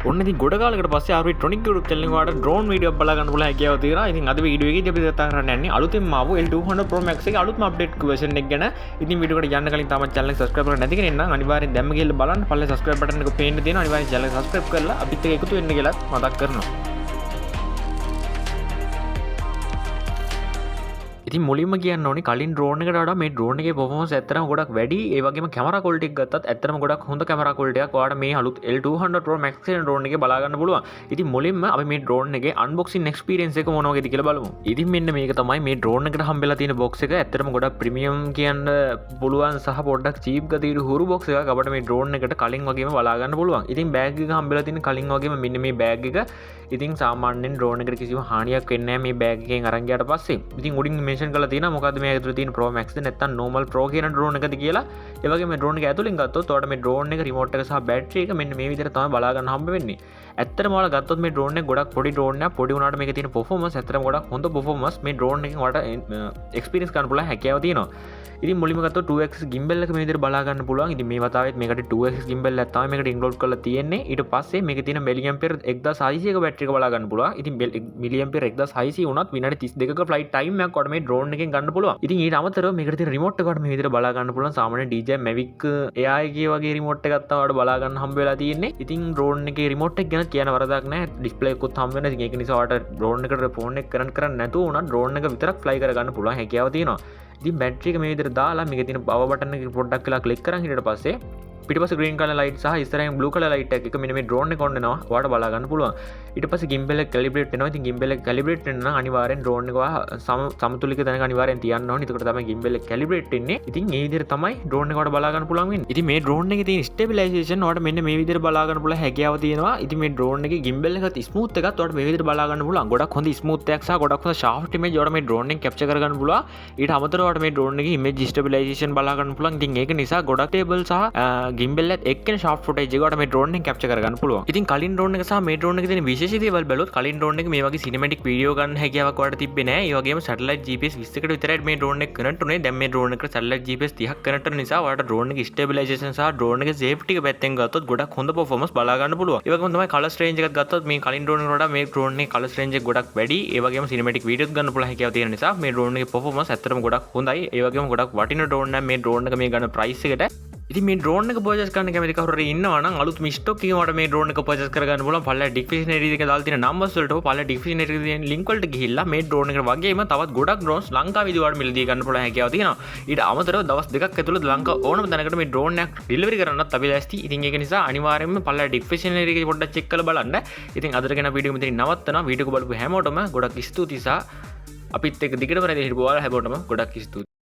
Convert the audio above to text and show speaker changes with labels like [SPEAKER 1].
[SPEAKER 1] ඔන්න ඉතින් ගොඩ කාලෙකට පස්සේ ආර් ට්‍රොනික් YouTube channel එකේ ඔයාලට ඩ්‍රෝන් වීඩියෝ එකක් බලා ගන්න පුළුවන් හැකියාව තියෙනවා. ඉතින් අද වීඩියෝ එකේදී අපි කතා කරන්න යන්නේ අලුතෙන්ම ආපු L200 Pro Max එකේ අලුත්ම අප්ඩේට් වර්ෂන් එක ගැන. ඉතින් වීඩියෝ එකට යන්න කලින් තාමත් channel එක subscribe කරලා නැති කෙනෙක් නම් අනිවාර්යෙන් දැම්ම ගිහලා බලන්න. පල්ලේ subscribe button එක පේන්න තියෙනවා. අනිවාර්යෙන් channel එක subscribe කරලා අපිත් එක්ක එකතු වෙන්න කියලා මතක් කරනවා. ඉතින් මුලින්ම කියන්න ඕනේ, කලින් ඩ්‍රෝන් එකට වඩා මේ ඩ්‍රෝන් එකේ පර්ෆෝමන්ස් ඇත්තටම ගොඩක් වැඩි. ඒ වගේම කැමරා ක්වොලිටි එක ගත්තත් ඇත්තටම ගොඩක් හොඳ කැමරා ක්වොලිටි එකක් ඔයාලට මේ අලුත් L200 Pro Max කියන ඩ්‍රෝන් එකේ බලා ගන්න පුළුවන්. ඉතින් මුලින්ම අපි මේ ඩ්‍රෝන් එකේ අන්බොක්සින් එක්ස්පීරියන්ස් එක මොන වගේද කියලා බලමු. ඉතින් මෙන්න මේක තමයි මේ ඩ්‍රෝන් එකට හම්බෙලා තියෙන බොක්ස් එක. ඇත්තටම ගොඩක් ප්‍රීමියම් කියන්න පුළුවන් සහ පොඩ්ඩක් චීප් ගතියට හුරු බොක්ස් එකක් අපිට මේ ඩ්‍රෝන් එකට කලින් වගේම බලා ගන්න පුළුවන්. ඉතින් බෑග් එක හම්බෙලා තියෙන කලින් වගේම මෙන්න මේ බෑග් එක. ඉතින් සාමාන්‍යයෙන් ඩ්‍රෝන් එකට කිසිම හානියක් වෙන්නේ නැහැ මේ බෑග් එකෙන් අරන් ගියාට පස්සේ. ඉතින් උඩින් මෙන්ෂන් කරලා තියෙනවා මොකද්ද මේ ඇතුලේ තියෙන Pro Max ද නැත්නම් normal Pro කියන ඩ්‍රෝන් එකද කියලා. ඒ වගේම මේ ඩ්‍රෝන් එක ඇතුලෙන් ගත්තොත් ඔයාලට මේ ඩ්‍රෝන් එක, රිමෝට් එක සහ බැටරි එක මෙන්න මේ විදිහට තමයි බලා ගන්න හම්බ වෙන්නේ. ඇත්තටම ඔයාලා ගත්තොත් මේ ඩ්‍රෝන් එක ගොඩක් පොඩි ඩ්‍රෝන් එකක්. පොඩි වුණාට මේකේ තියෙන පර්ෆෝමන්ස් ඇත්තටම ගොඩක් හොඳ පර්ෆෝමන්ස් මේ ඩ්‍රෝන් එකෙන් ඔයාලට එක්ස්පීරියන්ස් ගන්න පුළුවන් හැකියාව තියෙනවා. ඉතින් මුලින්ම ගත්තොත් 2x ගිම්බල් එක මේ විදිහට බලා ගන්න පුළුවන්. ඉතින් මේ වතාවෙත් මේකට 2x ගිම්බල් එකක් තමයි මේකට ඉන්ක්ලූඩ් කරලා තියෙන්නේ. ඊට පස්සේ මේකේ තියෙන මිලිඇම්පියර් 1600ක බැටරි එක බලා ගන්න පුළුවන්. ඉතින් මිලිඇම්පියර් 1600 වුණත් විනාඩි 32ක ෆ්ලයිට් ටයිම් එකක් ඔයාලට මේ ඩ්‍රෝන් එකෙන් ගන්න පුළුවන්. ඉතින් ඊට අමතරව මේකට තියෙන රිමෝට් එක ඔයාලට මේ විදිහට බලා ගන්න පුළුවන්. සාමාන්‍ය DJI Mavic Air එකේ වගේ රිමෝට් එකක් තමයි ඔයාලට බලා ගන්න හම්බ වෙලා තියෙන්නේ. ඉතින් ඩ්‍රෝන් එකේ රිමෝට් එක ගැන කියන වරදක් නැහැ. ඩිස්ප්ලේ එකකුත් හම්බ වෙනවා. ඉතින් ඒක නිසා ඔයාලට ඩ්‍රෝන් එකට ෆෝන් එක කනෙක්ට් කරන්න නැතුව වුණත් ඩ්‍රෝන් එක විතරක් ෆ්ලයි කරගන්න පුළුවන් හැකියාව තියෙනවා. ඉතින් බැටරි එක මේ විදිහට දාලා මේකේ තියෙන පවර් බටන් එක පොඩ්ඩක් වෙලා ක්ලික් කරන් හිටියට පස්සේ පිටිපස්ස ග්‍රීන් කලර් ලයිට් සහ ඉස්සරහින් බ්ලූ කලර් ලයිට් එකක් එක මෙන්න මේ ඩ්‍රෝන් එක ඔන් වෙනවා ඔයාලට බලා ගන්න පුළුවන්. ඊට පස්සේ ගිම්බල් එක කැලිබ්‍රේට් වෙනවා. ඉතින් ගිම්බල් එක කැලිබ්‍රේට් වෙන්න නම් අනිවාර්යෙන් ඩ්‍රෝන් එක ඔයා සමතුලිත තැනක අනිවාර්යෙන් තියන්න ඕනේ. එතකොට තමයි ගිම්බල් එක කැලිබ්‍රේට් වෙන්නේ. ඉතින් මේ විදිහට තමයි ඩ්‍රෝන් එක ඔයාලට බලා ගන්න පුළුවන් වෙන්නේ. ඉතින් මේ ඩ්‍රෝන් එකේ තියෙන ස්ටේබිලයිසේෂන් ඔයාලට මෙන්න මේ විදිහට බලා ගන්න පුළුවන් හැකියාව තියෙනවා. ඉතින් මේ ඩ්‍රෝන් එකේ ගිම්බල් එකත් ස්මූත් එකත් ඔයාලට මේ විදිහට බලා ගන්න පුළුවන්. ගොඩක් හොඳ ස්මූත් එකක් සහ ගොඩක් හොඳ ෂාර්ප් ඉමේජ් ඔයාලට මේ ඩ්‍රෝන් එකෙන් කැප්චර් කරගන්න පුළුවන්. ඊට අමතරව ඔයාලට මේ ඩ්‍රෝන් එකේ ඉමේජ් ස්ටේබිලයිසේෂන් බලා ගන්න පුළුවන්. ඉතින් ඒක නිසා ගොඩක් ස්ටේබල් සහ ගිම්බල් එකත් එක්කන ෂාර්ප් ෆුටේජ් එක ඔයාලට මේ ඩ්‍රෝන් එකෙන් කැප්චර් කරගන්න පුළුවන්. ඉතින් කලින් ඩ්‍රෝන් එක සහ මේ ඩ්‍රෝන් එකේ තියෙන විශේෂ දේවල් බැලුවොත්, කලින් ඩ්‍රෝන් එක මේ වගේ සිනමැටික් වීඩියෝ ගන්න හැකියාවක් ඔයාලට තිබ්බේ නෑ. ඒ වගේම සැටලයිට් GPS 20කට විතරයි මේ ඩ්‍රෝන් එක කනෙක්ට් උනේ. දැන් මේ ඩ්‍රෝන් එකට සැටලයිට් GPS 30ක් කනෙක්ට් වෙන නිසා ඔයාලට ඩ්‍රෝන් එකේ ස්ටේබිලයිසේෂන් සහ ඩ්‍රෝන් එකේ සේෆ්ටි එක පැත්තෙන් ගත්තොත් ගොඩක් හොඳ පර්ෆෝමන්ස් බලා ගන්න පුළුවන්. ඒ වගේම තමයි කලර්ස් රේන්ජ් එකත් ගත්තොත් මේ කලින් ඩ්‍රෝන් එකට වඩා මේ ඩ්‍රෝන් එකේ කලර්ස් රේන්ජ් එක ගොඩක් වැඩි. ඒ වගේම සිනමැටික් වීඩියෝත් ගන්න පුළුවන් හැකියාව තියෙන නිසා මේ ඩ්‍රෝන් එකේ පර්ෆෝමන්ස් ඇත්තටම ගොඩක් හොඳයි. ඒ වගේම ගොඩක් වටින ඩ්‍රෝන් එකක් මේ ඩ්‍රෝන් එක මේ ගන්න ප්‍රයිස් එකට. ඉතින් මේ ඩ්‍රෝන් එක පර්චේස් කරන්න කැමති කවුරු හරි ඉන්නවා නම් අලුත් ස්ටොක් එකකින් ඔයාලට මේ ඩ්‍රෝන් එක පර්චේස් කරගන්න පුළුවන්. පල්ලෙහා ඩිස්ක්‍රිප්ෂන් ඒරියා එකේ දාලා තියෙන නම්බර්ස් වලට හෝ පල්ලෙහා ඩිස්ක්‍රිප්ෂන් ඒරියා එකේ තියෙන ලින්ක් වලට ගිහිල්ලා මේ ඩ්‍රෝන් එකට වගේම තවත් ගොඩක් ඩ්‍රෝන්ස් ලංකාවේදී ඔයාලට මිලදී ගන්න පුළුවන් හැකියාව තියෙනවා. ඊට අමතරව දවස් 2ක් ඇතුළත ලංකා ඕනම තැනකට මේ ඩ්‍රෝන් එකක් ඩෙලිවරි කරන්නත් අපි ලෑස්ති. ඉතින් ඒක නිසා අනිවාර්යයෙන්ම පල්ලෙහා ඩිස්ක්‍රිප්ෂන් ඒරියා එකේ පොඩ්ඩක් චෙක් කරලා බලන්න. ඉතින් අදට ගෙන වීඩියෝ මෙතනින් නවත්තනවා. වීඩියෝ එක බලපු හැමෝටම ගොඩක් ස්තුතියි සහ අපිත් එක්ක දිගටම රැඳී හිටපු ඔයාලා හැමෝටම ගොඩක් ස්තුතියි.